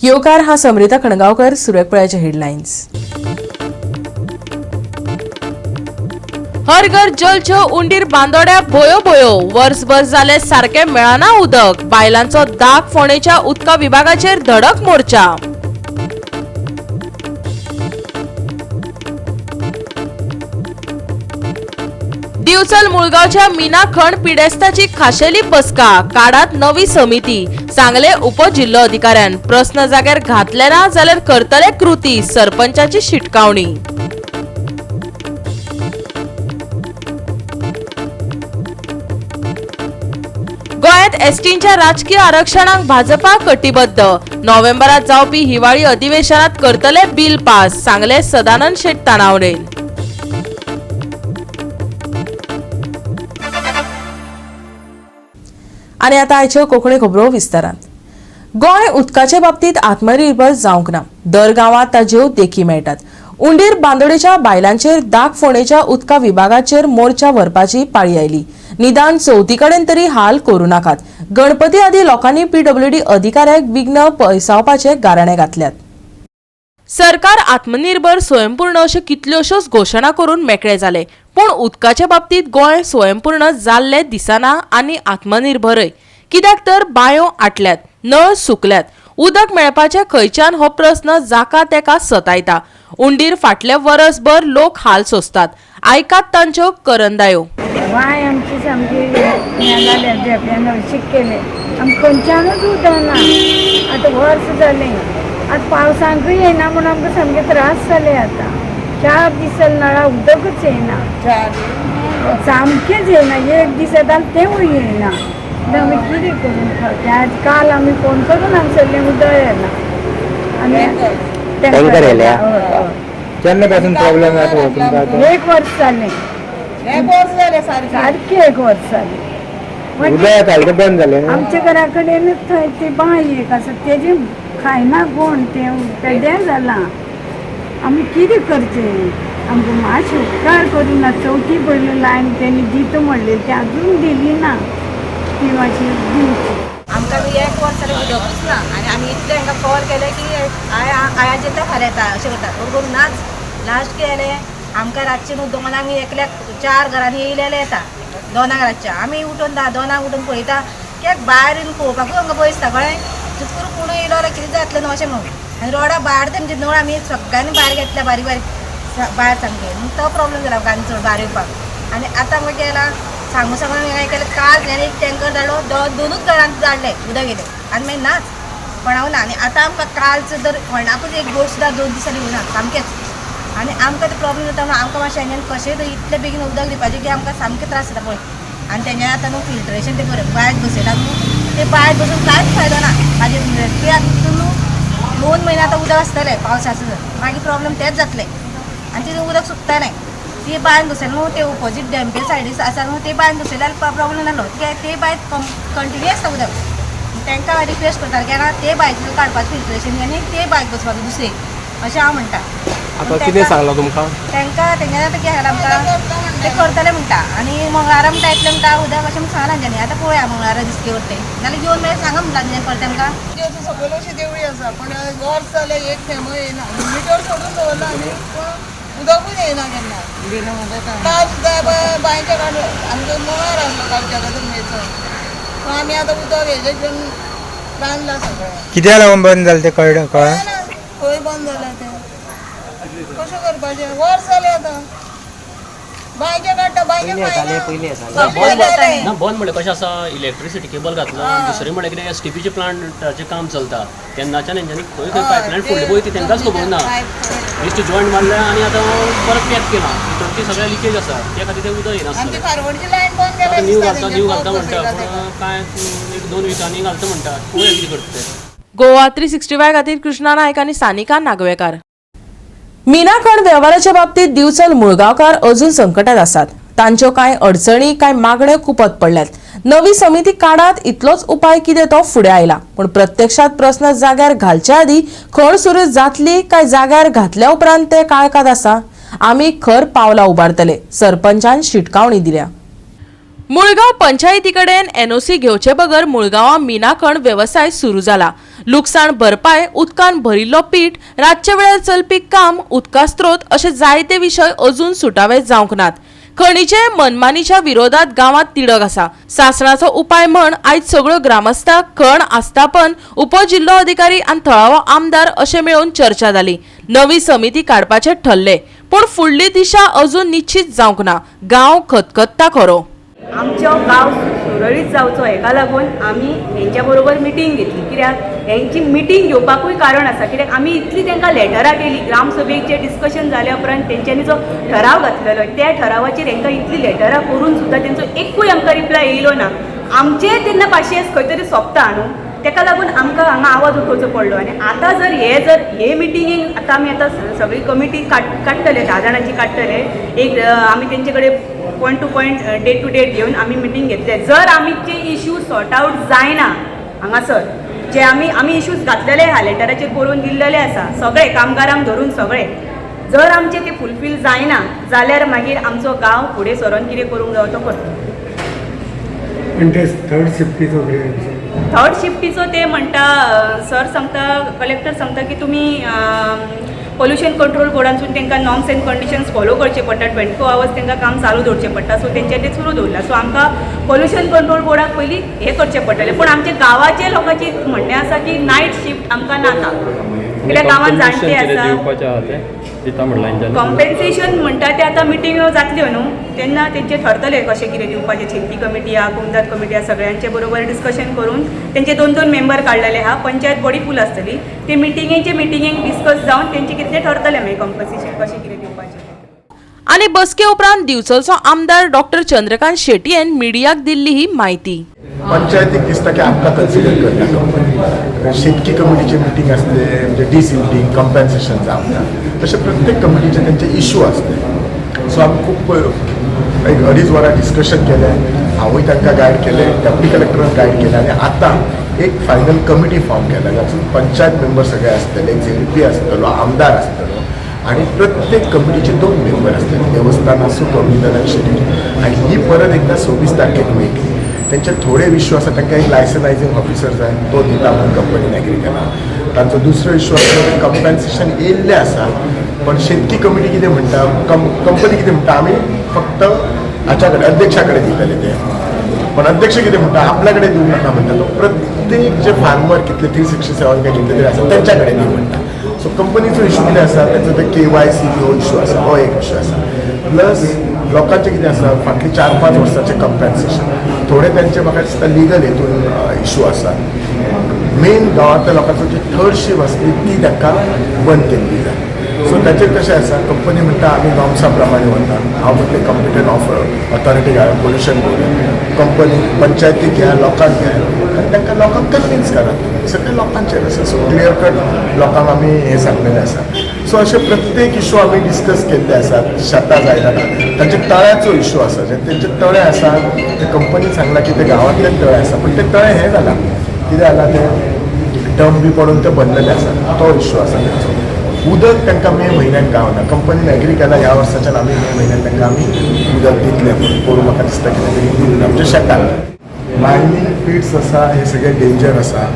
येवकार हा समृता खणगांवकर. सुरवेक पळयाचे हेडलायन्स. हर घर जलच्यो उंडीर बांदोड्या भोयो भोयो वर्सभर जाले सारकें मेळना उदक. बायलांचो दाग फोंडेच्या उदका विभागाचेर धडक मोर्चा. दिवचल मुळगांवच्या मीना खण पिडेस्ताची खाशेली बसका. काडात नवी समिती. सांगले उपजिल्होधिकाऱ्यान प्रस्न जाग्यार घातले ना जाल्यार करतले कृती. सरपंचाची शिटकावणी. गोंयांत एसटींच्या राजकीय आरक्षणाक भाजपा कटिबद्ध. नोव्हेंबरात जावपी हिवाळी अधिवेशनात करतले बिल पास. सांगले सदानंद शेट तानावडे. आनी आतां आयच्यो कोंकणी खबरो विस्तारान. गोंय उदकाचे बाबतींत आत्मनिर्भर जावंक ना. दर गांवांत ताज्यो देखी मेळटात. उंडीर बांदोडेच्या बायलांचेर दाग फोंडेच्या उदका विभागाचेर मोर्चा व्हरपाची पाळी आयली. निदान चवथी कडेन तरी हाल करूं नाकात. गणपती आदी लोकांनी पीडब्ल्यूडी अधिकाऱ्याक विघ्न पयसावपाचे गाराणे घातल्यात. सरकार आत्मनिर्भर स्वयंपूर्ण अश्यो कितल्योश्योच घोशणा करून मेकळे जाले, पूण उदकाच्या बाबतींत गोंय स्वयंपूर्ण जाल्लें दिसना आनी आत्मनिर्भरय. कित्याक तर बांयो आटल्यात, नळ सुकल्यात, उदक मेळपाचें खंयच्यान हो प्रस्न जाका तेका सतायता. उंडीर फाटले वरसभर लोक हाल सोंसतात. आयकात तांच्यो करंदायो. बांय आमची सामकी हें जाल्या, झेप्यान शिक केले आमकां खंयच्यानूच उदक ना. आतां वर्स जालें, आतां पावसांकूय येयना म्हूण आमकां सामके त्रास जाले. आतां 4 दीस जाले नळा उदकूच येयना, सामकेंच येयना. एक दीस येता तेवूय येयना. आतां आमी कितें करून खावचें? आज काल आमी फोन करून हांगसरलें उदक येना आनी टँकर येयल्या? हय, हय. केन्ना पासून प्रॉब्लेम जाता हो तुमकां आतां? एक वर्स जालें. एक वर्स जालें सारकें. सारकें एक वर्स जालें. उदक येतालें तें बंद जालें न्हू? आमच्या घरा कडेनच थंय ती बांय एक आसा, तेजी खायना कोण, तें पेड्ड्यार जालां. आमी कितें करचें? आमकां मातशें उपकार करूं ना. चवथी पयली लायन तेणी दिता म्हणलेली, ती अजून दिली ना. ती मातशी दिवची. आमकां बी एक वर्स जालें उदकूच ना आनी आमी इतलें हांकां कॉल केलें की आयज येता फाल्यां येता अशें करतात, बरोबर नाच. लास्ट कितें जालें, आमकां रातचें न्हू 2 एकल्याक 4 घरांनी येयलेले येता 2 रातचें. आमी उठून 10 2 उठून पळयता कित्याक भायर येवन पळोवपाकूय आमकां भंय दिसता, कळ्ळें? चुकून कोणूय येयलो जाल्यार कितें जातलें न्हू अशें म्हणून. आनी रोडा भायर तेमचे नळ आमी सगळ्यांनी भायर घेतल्या, बारीक बारीक भायर सामकें. म्हणून तो प्रॉब्लेम जाला आमकां आनी चड भायर येवपाक. आनी आतां आमकां केला सांगू सांगून आमी काय केलें, काल तेणें एक टँकर धाडलो, 2च घरांत धाडले उदक येयलें आनी मागीर नाच कोणाकूच ना. आनी आतां आमकां कालच जर कोणाकूच एक बोट सुद्दां 2 दिसांनी येवना सामकेंच. आनी आमकां ते प्रॉब्लेम जाता म्हणून आमकां मातशें हेंच्यान कशेंय तरी इतले बेगीन उदक दिवपाचें की आमकां सामकें त्रास जाता पळय. आनी तेंच्यानी आतां न्हू फिल्ट्रेशन तें बरें बांयत बसयलां न्हू, ते बांयत बसून कांयच फायदो ना. मागीर ते आतां न्हू 2 म्हयने आतां उदक आसतलें पावसाचो, मागीर प्रॉब्लेम तेंच जातलें. आनी तितून उदक सुकतलें. ती बांयन बसयलें न्हू, ते ओपोजीट डॅम्पे सायडीन आसा न्हू, ते बांयन बसयल्यार प्रॉब्लेम जालो कित्याक ते बांयत कंटिन्यू आसता उदक. तांकां हांव रिक्वेस्ट करता की ते बांयतल्यान काडपाचें फिल्ट्रेशन आनी ते बांयत बसपाचें दुसरें, अशें हांव म्हणटा. आतां कितें सांगलां तुमकां? तांकां तेंच्यांनी आतां कितें सांगलां आमकां, ते करतले म्हणटा आनी मंगळारा म्हणटा येतलें म्हणटा उदक अशें म्हूण सांगलां तेंच्यांनी. आतां पळोवया मंगळारा दीस कितें उरता तें, नाल्यार येवन मागीर सांगा म्हणटा तेंच्यांनी परतें आमकां. सकयल अशी देवळी आसा, पूण वर्स जालें एक थेंबूय येयना. मिटर सोडून दवरला आमी, पूण उदकूच येयना केन्ना. काल सुद्दां बांयच्या काड आमचो मळार आसलो कालच्या जमनीचो, पूण आमी आतां उदक हेजें घेवन बांदलां सगळें. कित्याक लागून बंद जालें तें कळ्ळें? कळ्ळें? खंय बंद जालें तें, कशें करपाचें? वर्स जालें आतां बांयचें काडटा, बांयचें खायना. ना बंद म्हणल्यार कशें आसा, इलेक्ट्रिसिटी केबल घातला. दुसरें म्हणल्यार कितें, एसटीपीचें प्लांटाचें काम चलता तेन्नाच्यान हेंच्यांनी खंय खंय पायपलायन फुडली पळय ती तांकांच खबर ना. बेश्टी जॉयंट मारल्या आनी आतां परत पॅक केलां, भितर ती सगळें लिकेज आसा, त्या खातीर तें उदक येनासलें. आतां न्यू घालता न्यू घालता म्हणटा, पूण कांय 1-2 विकांनी घालता म्हणटा, पळोवया कितें करता तें. गोवा 365 खातीर कृष्णा नायक आनी सानिका नागवेकार. मीना खण वेव्हाराच्या बाबतीत दिवचल मुळगांवकार अजून संकटात आसात. तांच्यो कांय अडचणी, कांय मागण्यो कुपत पडल्यात. नवी समिती काडात इतलोच उपाय कितें तो फुडें आयला, पूण प्रत्यक्षात प्रस्न जाग्यार घालचे आदी खण सुरू जातली काय जाग्यार घातल्या उपरांत ते काळखात आसा. आमी खर पावलां उबारतले, सरपंचान शिटकावणी दिल्या. मुळगांव पंचायती कडेन एनओसी घेवचे बगर मुळगांवां मीना खण वेवसाय सुरू जाला. लुकसाण भरपाय, उदकान भरिल्लो पीठ, रातच्या वेळार चलपी काम, उदका स्रोत अशे जायते विशय अजून सुटावे जावंक नात. खणीचे मनमानीच्या विरोधात गांवात तिडक आसा. सासणाचो उपाय म्हण आयज सगळ्यो ग्रामस्थां, खण आस्थापन, उपजिल्होधिकारी आनी थळावो आमदार अशें मेळून चर्चा जाली. नवी समिती काडपाचें ठरलें, पूण फुडली दिशा अजून निश्चीत जावंक ना. गांव खतखत्ता खरो. आमचो गांव सुरळीत जावचो हेका लागून आमी हेंच्या बरोबर मिटींग घेतली. कित्याक हेंची मिटींग घेवपाकूय कारण आसा, कित्याक आमी इतली तांकां लेटरां केली. ग्रामसभेचें डिस्कशन जाल्या उपरांत तेंच्यांनी जो ठराव घातलेलो त्या ठरावाचेर हेंकां इतली लेटरां करून सुद्दां तेंचो एकूय आमकां रिप्लाय येयलो ना. आमचें तेन्ना पाशियेंस खंय तरी सोंपता न्हू, तेका लागून आमकां हांगा आवाज उठोवचो पडलो. आनी आतां जर हे मिटिंगेक आतां आमी आतां सगळी कमिटी काडटले, 10 जाणांची काडटले. एक आमी तेंचे कडेन point to point, date to date घेवन आमी मिटींग घेतले. जर आमचे इश्यू सॉर्ट आवट जायना हांगासर, जे आमी इश्यूज घातलेले आहा, लेटराचेर बरोवन दिल्लेले आसा सगळे कामगारांक धरून सगळे, जर आमचे ते फुलफील जायना जाल्यार मागीर आमचो गांव फुडें सरोन कितें करूंक जावो तो करतलो. थर्ड शिफ्टीचो थर्ड शिफ्टीचो ते म्हणटा, सर सांगता, कलेक्टर सांगता की तुमी पोल्युशन कंट्रोल बोर्डांसून तांकां नॉर्म्स एंड कंडिशन्स फॉलो करचे पडटा. 24 आवर्स तांकां काम चालू दवरचें पडटा. सो तेंच्यानी तें सुरू दवरलां. सो आमकां पोल्युशन कंट्रोल बोर्डाक पयलीं हें करचें पडटलें. पूण आमच्या गांवाचे लोकांचें म्हणणें आसा की नायट शिफ्ट आमकां नाका, कित्याक गांवांत जाणटे आसा. कॉम्पेन्सेशन म्हणटा तें आतां मिटींग जातल्यो न्हू तेन्ना तेंचें ठरतलें कशें कितें दिवपाचें. शेती कमिटी आहा, कुमदाद कमिटी आहा, सगळ्यांचे बरोबर डिस्कशन करून तेंचे 2-2 मेंबर काडलेले आहा. पंचायत बॉडी फूल आसतली, ते मिटिंगेचे मिटिंगेक डिस्कस जावन तेंचें कितें ठरतलें मागीर कॉम्पन्सेशन कशें कितें दिवपाचें. आनी बसके उपरांत दिवचलचो आमदार डॉक्टर चंद्रकांत शेटयेन मिडियाक दिल्ली ही म्हायती. पंचायतीक दिसता की आमकां कन्सिडर करना कंपनी. शेतकी कमिटीची मिटींग आसते, म्हणजे डिसिल्टींग कंपेन्सेशन जावं, तशें प्रत्येक कमिटीचे तेंचे इशू आसते. सो आमी खूब एक 2.5 वरां डिस्कशन केलें. हांवूय तांकां गायड केलें, डेप्युटी कलेक्टरान गायड केलें आनी आतां एक फायनल कमिटी फॉर्म केला जातूंत पंचायत मेंबर सगळे आसतले, झेडपी आसतलो, आमदार आसतलो आनी प्रत्येक कमिटीचे 2 मेंबर आसतले, देवस्थान आसूं, कमिटी शेती. आनी ही परत एकदां 26 तारखेक मेळटली. तेंचे थोडे इश्यू आसा, तांकां एक लायसनायझींग ऑफिसर जाय, तो दिता म्हणून कंपनीन एग्री केला. तांचो दुसरो इश्यू आसा, कंपेन्सेशन येयल्लें आसा, पण शेतकी कमिटी कितें म्हणटा, कंपनी कितें म्हणटा, आमी फक्त हाच्या कडेन अध्यक्षा कडेन दितले ते, पण अध्यक्ष कितें म्हणटा आपल्या कडेन दिवंक नाका म्हणटा. तो प्रत्येक जे फार्मर कितले 367 काय कितले तरी आसा तेंच्या कडेन दी म्हणटा. सो कंपनीचो इश्यू कितें आसा, तेचो ते KYC हो इश्यू आसा, हो एक इश्यू आसा. प्लस लोकांचें कितें आसा, फाटलीं 4-5 वर्सांचें कंपेन्सेशन थोडे तेंचे म्हाका दिसता लिगल हेतून इश्यू आसा. मेन गांवांतल्या लोकांचो जी थर्ड शिफ्ट आसली ती तांकां बंद केल्ली जाय. सो ताचेर कशें आसा, कंपनी म्हणटा आमी नॉर्म्सा प्रमाणे वता. हांव म्हटलें कंपिटंट ऑथॉरिटी घाल, पोल्युशन बोर्ड, कंपनी पंचायतीक घ्या, लोकांक घ्या आनी तांकां लोकांक कन्विन्स करात. सगळें लोकांचेर आसा. सो क्लियर कट लोकांक आमी हें सांगलेलें आसा. सो अशे प्रत्येक इशू आमी डिस्कस केल्ले आसात. शेतां जायना, तांचे तळ्याचो इशू आसा, जे तेंचे तळे आसा ते कंपनीन सांगलां की ते गांवांतलेच तळे आसा, पूण ते तळे हें जालां, कितें जालां, ते डंप बी पडून ते भरलेले आसा, तो इशू आसा तेंचो. उदक तांकां मे म्हयन्याक गावना. कंपनीन एग्री केला ह्या वर्साच्यान आमी मे म्हयन्याक तांकां आमी उदक दितले म्हणून. पोरूं म्हाका दिसता कितें तरी दिवंक ना म्हणजे शेताक. मायनींग पिट्स आसा, हे सगळे डेंजर आसा,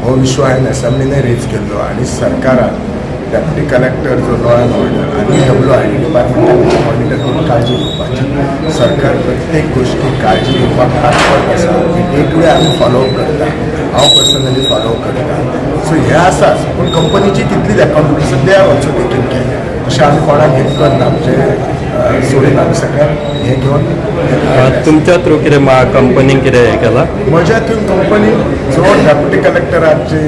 हो इशू हांवें एसेंब्लीनय रेज केल्लो आनी सरकारान डेप्युटी कलेक्टर जो लॉ एंड ऑर्डर आनी WID डिपार्टमेंटान मॉनिटर करून काळजी घेवपाची. सरकार प्रत्येक गोश्टीक काळजी घेवपाक तात्पर आसा. डे टू डे आमी फॉलोअप करता, हांव पर्सनली फॉलोअप करता. सो हें आसाच, पूण कंपनीची तितलीच accountability, they are also taking care. तशें आमी कोणाक हें करना, म्हणजे सोडून आमी सगळ्यांक हें घेवन. तुमच्या थ्रू कितें कंपनीन कितें हें केलां? म्हज्या थ्रू कंपनी जो डेप्युटी कलेक्टराचे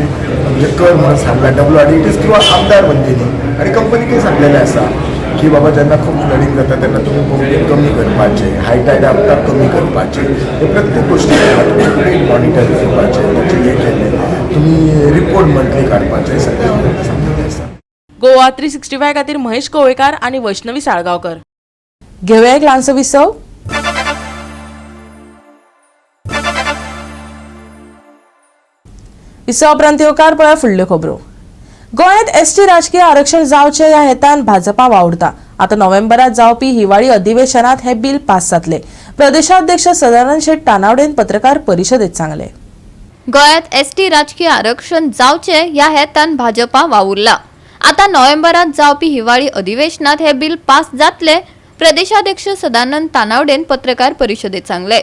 म्हणजे कर म्हणून सांगला WID, it is through आमदार बंदिनी. आनी कंपनीकय सांगलेलें आसा की बाबा जेन्ना खूब फ्लडींग जाता तेन्ना तुमी पंपींग कमी करपाचें, हाय टायड आपटाक कमी करपाचें, हे प्रत्येक गोश्टी तुमचे मॉनिटर करपाचें, तुमचें हें केल्लें तुमी रिपोर्ट मंथली काडपाचें, सगळें सांगलेलें आसा. गोवा 365 खातीर महेश कोवेकार आनी वैष्णवी साळगांवकर. घेवया एक ल्हानसो विसव. विसवा उपरांत येवकार पळया फुडल्यो खबरो. गोंयांत एसटी राजकीय आरक्षण जावचें ह्या हेतान भाजपा वावुरता. आतां नोव्हेंबरात जावपी हिवाळी अधिवेशनात हें बिल पास जातलें. प्रदेशाध्यक्ष सदानंद शेट तानावडेन पत्रकार परिशदेत सांगलें. गोंयांत एसटी राजकीय आरक्षण जावचें ह्या हेतान भाजपा वावुरला. आतां नोव्हेंबरांत जावपी हिवाळी अधिवेशनात हे बिल पास जातले, प्रदेशाध्यक्ष सदानंद तानावडेन पत्रकार परिशदेत सांगले.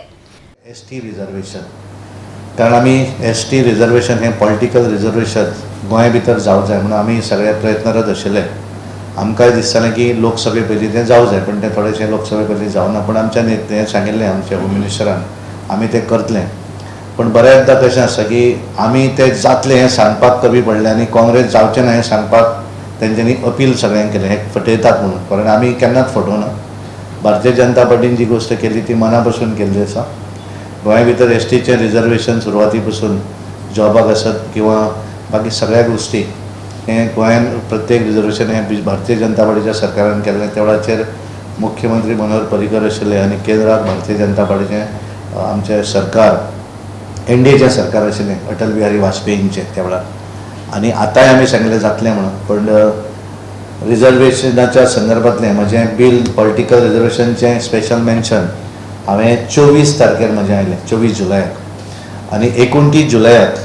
एस टी रिजर्वेशन, कारण आमी एस टी रिजर्वेशन हें पॉलिटिकल रिजर्वेशन गोंय भितर जावं जाय म्हणून आमी सगळे प्रयत्नरत आशिल्ले. आमकांय दिसतालें की लोकसभे पयलीं तें जावं जाय, पण तें थोडेशें लोकसभे पयलीं जावना. पूण आमच्या नेत्यान सांगिल्लें, आमच्या होम मिनिस्टरान, आमी तें करतले. पूण बऱ्याचदा कशें आसता की आमी तें जातलें हें सांगपाक कमी पडलें आनी काँग्रेस जावचें ना हें सांगपाक तेंच्यांनी अपील सगळ्यांक केलें, हे फटयतात म्हणून. कारण आमी केन्नाच फटोवना. भारतीय जनता पार्टीन जी गोश्ट केली ती मना पसून केल्ली आसा. गोंया भितर एस टीचें रिजर्वेशन सुरवाती पसून जॉबाक आसत किंवा बाकी सगळ्या गोश्टी हें गोंयान प्रत्येक रिजर्वेशन हें भारतीय जनता पार्टीच्या सरकारान केल्लें. त्या वेळाचेर मुख्यमंत्री मनोहर पर्रीकर आशिल्ले आनी केंद्रात भारतीय जनता पार्टीचें आमचें सरकार एन डी एचें सरकार आशिल्लें अटल बिहारी वाजपेयींचें त्या वेळार. आनी आतांय आमी सांगलें जातलें म्हणून, पण रिजर्वेशनाच्या संदर्भांतलें म्हजें बील पॉलिटिकल रिजर्वेशनचें स्पेशल मेन्शन हांवें 24 तारखेर म्हजें आयलें, 24 जुलयाक, आनी 29 जुलयाक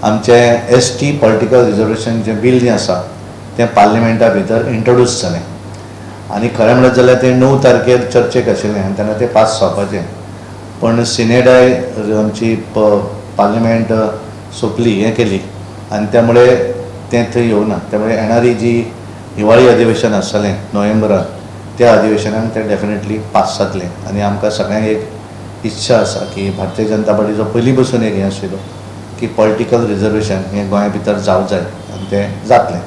आमचें एस टी पॉलिटिकल रिजर्वेशनचें बील जें आसा तें पार्लिमेंटा भितर इंट्रोड्यूस जालें. आनी खरें म्हणत जाल्यार तें 9 तारखेर चर्चेक आशिल्लें आनी तेन्ना तें पास जावपाचें, पण सिनेडाय आमची पार्लिमेंट सोंपली हें केली आनी त्यामुळे तें थंय येवना. त्यामुळे येणारी जी हिवाळी अधिवेशन आसतलें नोव्हेंबरात, त्या अधिवेशनाक तें डेफिनेटली पास जातलें. आनी आमकां सगळ्यांक एक इच्छा आसा की भारतीय जनता पार्टीचो पयलीं पसून एक हें आशिल्लो की पॉलिटिकल रिजर्वेशन हें गोंया भितर जावं जाय आनी तें जातलें.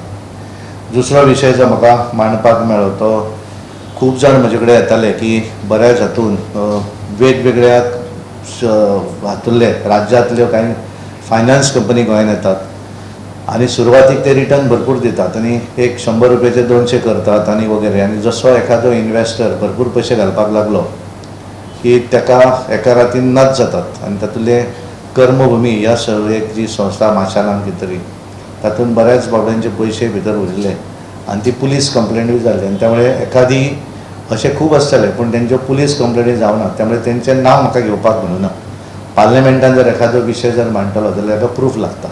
दुसरो विशय जो म्हाका मांडपाक मेळ्ळो तो खूब जाण म्हजे कडेन येताले की बऱ्याच हातून वेगवेगळ्या हातूंतले राज्यांतल्यो कांय फायनान्स कंपनी गोंयांत येतात आनी सुरवातीक ते रिटर्न भरपूर दितात आनी एक 100 रुपयाचे 200 करतात आनी वगैरे. आनी जसो एखादो इन्वेस्टर भरपूर पयशे घालपाक लागलो की ताका एका रातीन नाच जातात. आनी तातूंतले कर्मभुमी ह्या एक जी संस्था माशालान कितें तरी तातूंत बऱ्याच बाबड्यांचे पयशे भितर उरिल्ले आनी ती पुलीस कंप्लेनूय जाली. आनी त्यामुळे एखादी अशें खूब आसतले पूण तेंच्यो पुलीस कंप्लेनी जावना, त्यामुळे तेंचें नांव म्हाका घेवपाक मेळुना. पार्लमेंटान जर एखादो विशय जर मांडटलो जाल्यार ताका प्रूफ लागता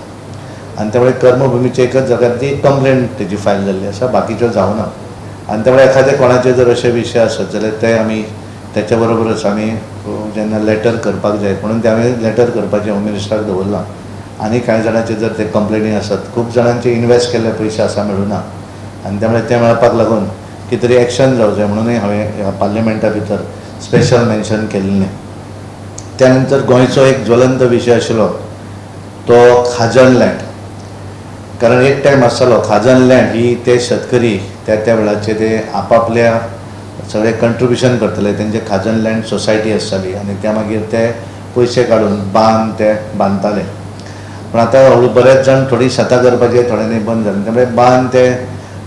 आनी त्यामुळे कर्मभुमीचे एकच जाग्यार ती कंप्लेन तेजी फायल जाल्ली आसा, बाकीच्यो जावना. आनी त्यामुळे एखादे कोणाचे जर अशे विशय आसत जाल्यार ते आमी तेच्या बरोबरच आमी जेन्ना लेटर करपाक जाय म्हणून ते आमी लेटर करपाचें होम मिनिस्टराक दवरलां. आनी कांय जाणांचे जर ते कंप्लेनी आसत, खूब जाणांचे इन्वेस्ट केल्ले पयशे आसा मेळुना आनी त्यामुळे ते मेळपाक लागून कितें तरी एक्शन जावं जाय म्हणूनय हांवें ह्या पार्लिमेंटा भितर स्पेशल मेन्शन केल्लें. त्यानंतर गोंयचो एक ज्वलंत विशय आशिल्लो तो खाजन लँड. कारण एक टायम आसतालो खाजन लँड ही ते शेतकरी त्या त्या वेळाचे ते आपापल्या सगळे कंट्रिब्युशन करतले, तेंचे खाजन लँड सोसायटी आसताली आनी त्या मागीर ते पयशे काडून बांद ते बांदताले. पूण आतां हळू बरेच जाण थोडी शेतां करपाचे थोड्यांनी बंद जालें, त्यामुळे बांद ते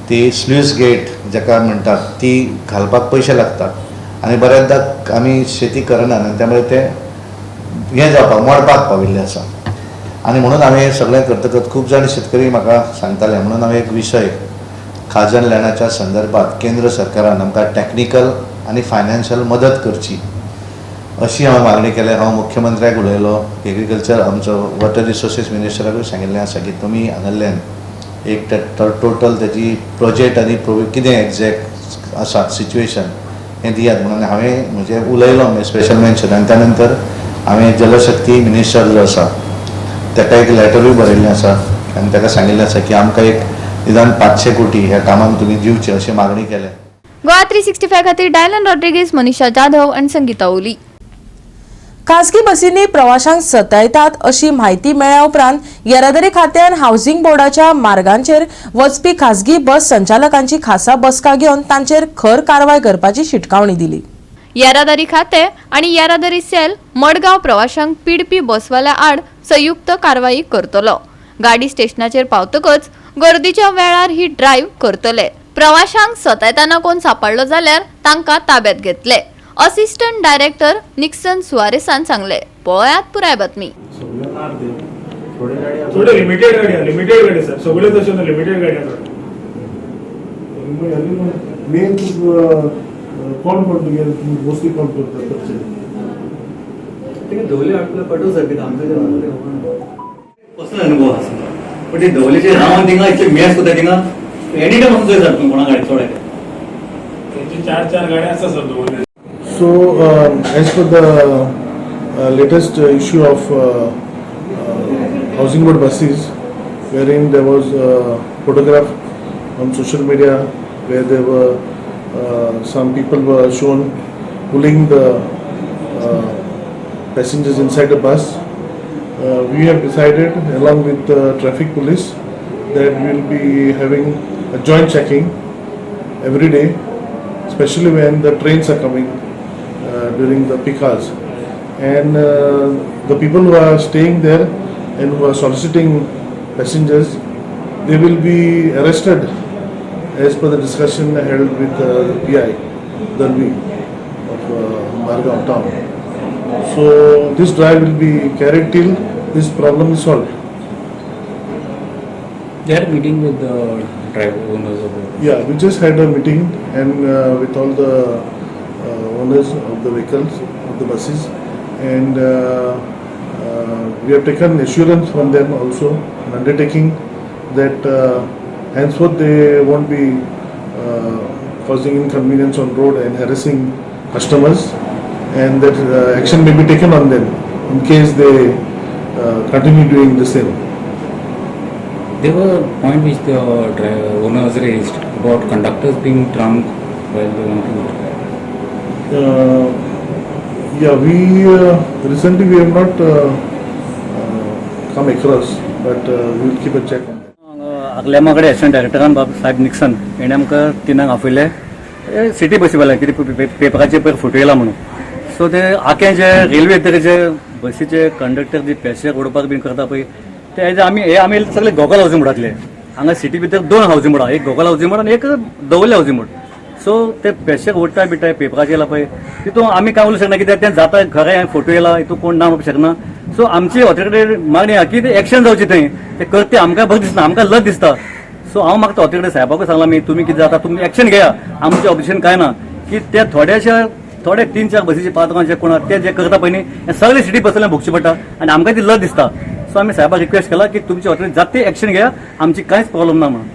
ती स्लूज गेट जाका म्हणटात ती घालपाक पयशे लागतात आनी बऱ्याचदा आमी शेती करनात आनी त्यामुळे ते हें जावपाक मोडपाक पाविल्लें आसा. आनी म्हणून हांवें हें सगळें करतकच खूब जाण शेतकरी म्हाका सांगताले, म्हणून हांवें एक विशय खाजन लँडाच्या संदर्भात केंद्र सरकारान आमकां टॅक्निकल आनी फायनान्शियल मदत करची अशी हांवें मागणी केल्या. हांव मुख्यमंत्र्याक उलयलो, एग्रीकल्चर आमचो वॉटर रिसोर्सीस मिनिस्टराकूय सांगिल्लें आसा की तुमी हांगासरल्यान एक टोटल तेजी प्रोजेक्ट आनी कितें एग्जॅक्ट आसा सिच्युएशन हें दियात म्हणून हांवें म्हजें उलयलो स्पेशल मेन्शन. आनी त्यानंतर हांवें जलशक्ती मिनिस्टर जो आसा ताका एक लेटरूय बरयल्लें आसा आनी ताका सांगिल्लें आसा की आमकां एक निदान 500 कोटी ह्या कामाक तुमी दिवचे अशी मागणी केल्या. गोवा 365 खातीर डायलन रॉड्रिगेज, मनीषा जाधव आनी संगीता ओली. खासगी बसींनी प्रवाशांक सतायतात अशी म्हायती मेळ्ळ्या उपरांत येरादारी खात्यान हावसिंग बोर्डाच्या मार्गांचेर वचपी खासगी बस संचालकांची खासा बसका घेवन तांचेर खर कारवाय करपाची शिटकावणी दिली. येरादारी खाते आनी येरादारी सेल मडगांव प्रवाशांक पिडपी बसवाल्या आड संयुक्त कारवाई करतलो. गाडी स्टेशनाचेर पावतकच गर्दीच्या वेळार ही ड्रायव्ह करतले. प्रवाशांक सतायताना कोण सापडलो जाल्यार तांकां ताब्यात घेतले. असिस्टंट डायरेक्टर निक्सन सुआरेसान सांगले. पळयात पुराय बातमी. थोडे लिमिटेड गाडी, लिमिटेड गाडी साहेब, सगळे तशे ना, लिमिटेड गाडी आसा. मेन कोण कोण तुगे मोस्टली कोण करता चडशे? दवले आपलं पटोवं सारकें आमकां. कसलो अनुभव आसा पण ते दवलेचे रावन थिंगा इतले मेस करता थिंगा एनी टायम वचून सर तूं कोणा गाडी चड येता. तेंची चार चार गाडी आसा सर दवरले. So, as per the latest issue of housing board buses, wherein there was a photograph on social media where there were some people were shown pulling the passengers inside the bus. We have decided along with the traffic police that we will be having a joint checking every day, especially when the trains are coming during the peak hours. And the people who are staying there and who are soliciting passengers, they will be arrested as per the discussion held with the PI, Dalvi of Margao town. So this drive will be carried till this problem is solved. They had a meeting with the driver owners about. Yeah, we just had a meeting and with all the owners of the vehicles, of the buses, and we have taken assurance from them also, an undertaking that henceforth they won't be causing inconvenience on road and harassing customers, and that action may be taken on them in case they continue doing the same. There were a point which the driver owners raised about conductors being drunk while they want to drive. Yeah, we recently we have not come across, but we will keep a check on that. आगल्यामा कडेन assistant डायरेक्टरान बाब साहेब Nixon हेणें आमकां तिनांक आपयले city बसी वाले कितें पेपराचेर पयर photo येयला म्हणून. सो ते आखे जे रेल्वे जे बसीचे कंडक्टर जे पॅसेंजर उडोवपाक बीन करता पळय ते एज आमी हे आमी सगळे गोगल हावजींग बोर्डांतले. हांगा सिटी भितर दोन हावजींग बोर्डां, एक गोगल हावजींग बोर्ड आनी एक दवर्ले हावजींग बोर्ड. सो ते पॅसेंजर ओडटा बिडटा पेपराचेर येयला पळय तितून आमी काय उलोवंक शकना कित्याक तें जाता खरें फोटो येयला हितून कोण ना म्हणपाक शकना. सो आमची ऑथॉरिटी मागणी आहा की ते एक्शन जावची थंय ते करते आमकां बरें दिसना, आमकां लज दिसता. सो हांव म्हाका ऑथॉरिटी साहेबाकूय सांगलां मी तुमी कितें जाता तुमी एक्शन घेया, आमचें ऑब्जेक्शन कांय ना की ते थोड्याशा थोडे तीन चार बसीचे पात्रांचे कोण आहा ते जे करता पळय न्ही हे सगळे सिटी बसले भोगचे पडटा आनी आमकां ती लज दिसता. सो आमी साहेबाक रिक्वेस्ट केला की तुमची ऑथॉरिटी जाता ते एक्शन घेया, आमची कांयच प्रॉब्लम ना म्हणून.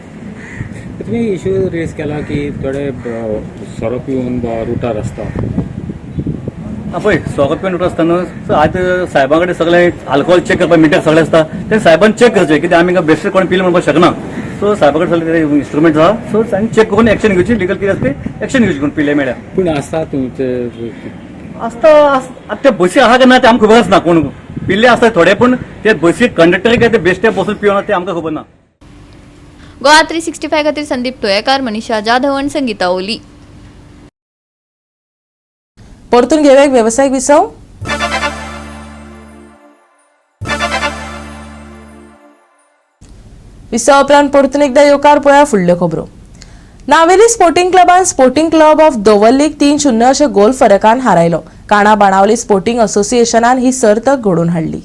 तुमी इशू रेज केला की थोडे सोरो पिवन रुटार आसता. पळय सोरो पिवन रुटार आसता न्हू, सो आतां साहेबा कडेन सगळे आल्कोहोल चॅक करपाक मिटर सगळे आसता ते साहेबान चॅक करचें कित्याक आमी बेश्टे कोण पिले म्हणपाक शकना. सो साहेबा कडेन सगळे इन्स्ट्रुमेंट आहा, सो आनी चॅक करून एक्शन घेवची, लिगल कितें आसा ते एक्शन घेवची कोण पिले मेळ्ळ्या. पूण आसता तुमचे आसता आतां ते बसी आहा काय ना ते आमकां खबर आसना, कोण पिल्ले आसता थोडे पूण ते बसी कंडक्टर काय ते बेश्टे बसून पिवना ते आमकां खबर ना. गोवा 365 खातीर संदीप तुयेकार, मनीषा जाधव आनी संगीता ओली. परतून घेवया एक वेवसायीक विसव. विसवा उपरांत परतून एकदा येवकार. पळया फुडल्यो खबरो. नावेली स्पोर्टिंग क्लबान स्पोर्टिंग क्लब ऑफ दवर्लीक 3-0 अशे गोल फरकान हारायलो. काणा बाणावली स्पोर्टिंग असोसिएशनान ही सर्त घडोवन हाडली.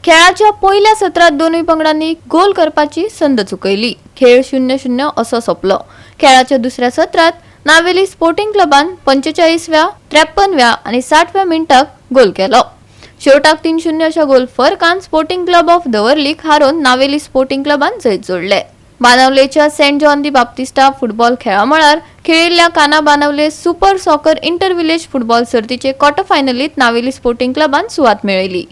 खेळाच्या पयल्या सत्रात दोनूय पंगडांनी गोल करपाची संद चुकयली. खेळ 0-0 असो सोंपलो. खेळाच्या दुसऱ्या सत्रात नावेली स्पोर्टिंग क्लबान 45व्या, 53व्या आनी 60व्या मिनटाक गोल केलो. शेवटाक 3-0 अशा गोल फरकान स्पोर्टिंग क्लब ऑफ दवर्लीक हारोवन नावेली स्पोर्टिंग क्लबान जैत जोडले. बानावलेच्या सेंट जॉन दी बाप्तिस्टा फुटबॉल खेळा मळार खेळिल्ल्या Cana Benaulim super soccer inter village football सर्तीचे क्वॉर्टर फायनलीत नावेली स्पोर्टिंग क्लबान सुवात मेळयली.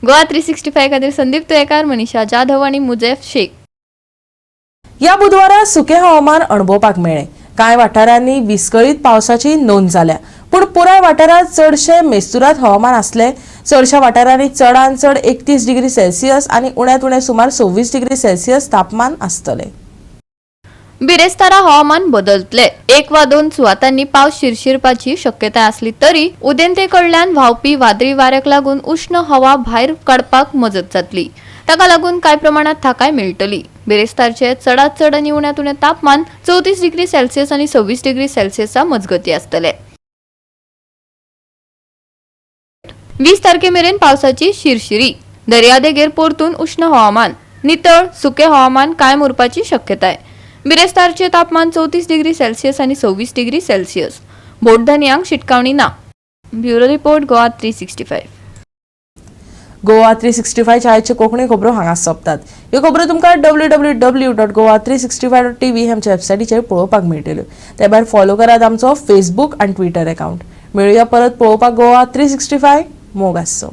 गोवा 365 खातीर संदीप तुयेकार, मनीषा जाधव आनी मुजेफ शेख. या बुधवारा सुकें हवामान अणभवपाक मेळ्ळें. कांय वाठारांनी विस्कळीत पावसाची नोंद जाल्या, पूण पुराय वाठारांत चडशे मेस्तुरात हवामान आसले. चडशा वाठारांनी चडांत चड 31 डिग्री सेल्सियस आनी उण्यांत उणें सुमार 26 डिग्री सेल्सियस तापमान आसतलें. बिरेस्तारा हवामान बदलतले. एक वा दोन सुवातांनी पावस शिरशिरपाची शक्यताय आसली तरी उदेंते कडल्यान व्हांवपी वादळी वाऱ्याक लागून उश्ण हवा भायर काडपाक मजत जातली. ताका लागून कांय प्रमाणात थाकाय मेळटली. बिरेस्तारचे चडात चड आनी उण्यांत उणें तापमान 34 डिग्री सेल्सियस आनी 26 डिग्री सेल्सियसा मजगती आसतले. 20 तारखे मेरेन पावसाची शिरशिरी. दर्यादेगेर परतून उश्ण हवामान, नितळ सुकें हवामान कायम उरपाची शक्यताय. बिरेस्तारचे तापमान 34 डिग्री सेल्सियस आनी 26 डिग्री सेल्सियस. बोटधनयांक शिटकावणी ना. Bureau report, Goa 365. Goa 365 आयच्यो कोंकणी खबरो हांगा सोंपतात. ह्यो खबरो तुमकां www.goa365.tv आमच्या वेबसायटीचेर पळोवपाक मेळटल्यो. ते भायर फॉलो करात आमचो फेसबूक आनी ट्विटर अकाउंट. मेळुया परत पळोवपाक गोवा 365. मोग आसचो.